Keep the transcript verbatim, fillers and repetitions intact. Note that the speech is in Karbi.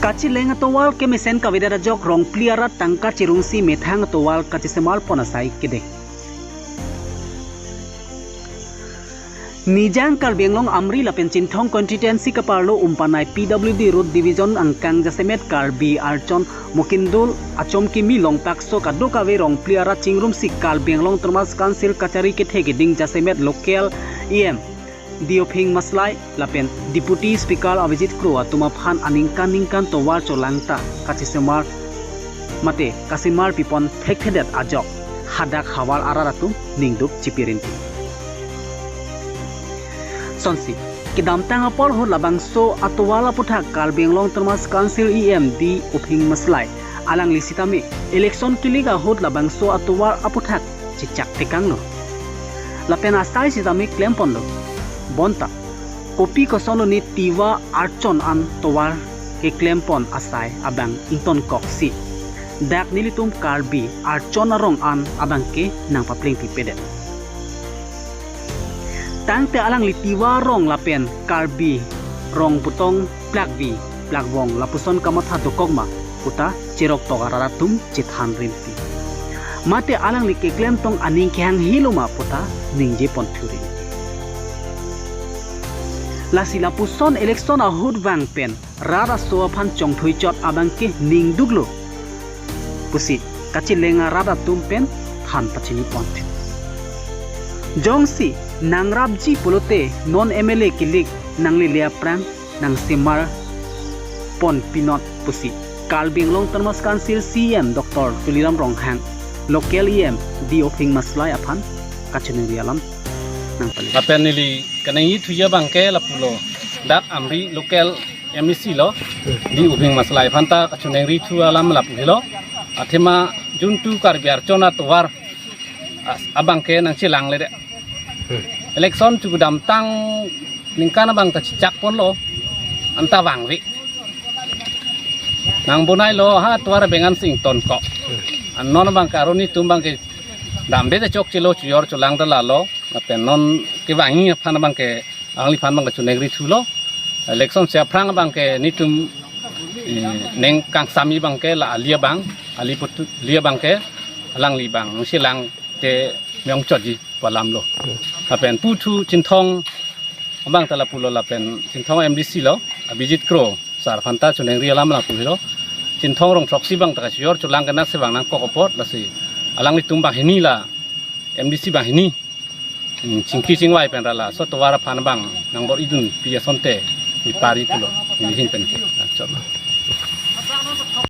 Kacheleng atovar kemesen kavedet ajok Rongpli arat tangka cherungsi methang atovar kachesemar pon asai kede. Nijang Karbi Anglong Amri lapen Chinthong constituency kaparlo Umpanai P W D Road Division angkang jasemet Karbi Archon Mokindul achom kimi longpakso kadokave Rongpli arat chingrumsi Karbi Anglong Autonomous Council kachari kethe keding jasemet local E M D Ophing Maslai lapen Deputy Speaker Abhijit Kro atum aphan aningkan ningkan tovar cholangta kachesemar mate kasemar pipon thekthedet ajok hadak havar arat atum ningduk chipirinti. Sonsi kedamtang apor ahut labangso atovar aputhak Karbi Anglong Autonomous Council E M D Ophing Maslai alangli sitame election kilik ahut labangso atovar aputhak chechak tekanglo. Lapen asai sitame klemponlo. Bonta kopi kosonlo ne Tiwa Archon an tovar keklempon asai abang ingtonkoksi dak nelitum Karbi Archon arong an abangke nangpaplengpipedet. Tangte alangli Tiwa rong lapen Karbi rong putong plakvi plakvong lapuson kamatha dokok ma puta cheroktok arat atum chethan rinti. Mate alangli keklem tong aning kehanghilo ma puta ningje pon thuri. Lasi lapuson election ahut vang pen rat aso aphan chongthui chot abangke ningduklo pusi kacheleng arat atum pen than pachini pon. Jongsi nangrapji pulote non M L A kilik nanglele aphrang nangsemar pon pinot pusi Karbi Anglong Autonomous Council C E M Doctor Tuliram Ronghang local E M D Ophing Maslai aphan kachiningri alam nangpale. Lapen neli kaningje thuji abangke lapulo, dak Amri local M A C lo, D Ophing Maslai aphan ta kachiningri thu alam lapu helo. Athema juntu Karbi Archon atovar as- abangke nangchelangledet. Hmm. Election chukudamtang ningkan abang ta chechak ponlo, anta vangve. Nangbonailo ha tovar bengan sing tonkok. Hmm. An non abangke aroni atum abangke damde te chokchelo, chojor cholangta lalo. Lapen non kevangji aphan abangke alangliphan abangke choningri thulo. Election si aphrang abangke netum, eh, neng kangsam abangke la ali abang, ali putu ali abangke alangli abang nangchelangte meyong chotji pu alamlo. Lapen puthu Chinthong abang ta lapulo lapen Chinthong M D C lo, Abhijit Kro sar aphan ta choningri alam lapu helo. Chinthong rong throksi abang ta kachojor cholang kena se vang nangkok apot lasi alanglitum banghini la M D C banghini, hmm, chingki chingvai pen ra laso tovar aphan abang nangbor-idunpi asonte mi pari pulo, mi hin penke. Ah, chotlo.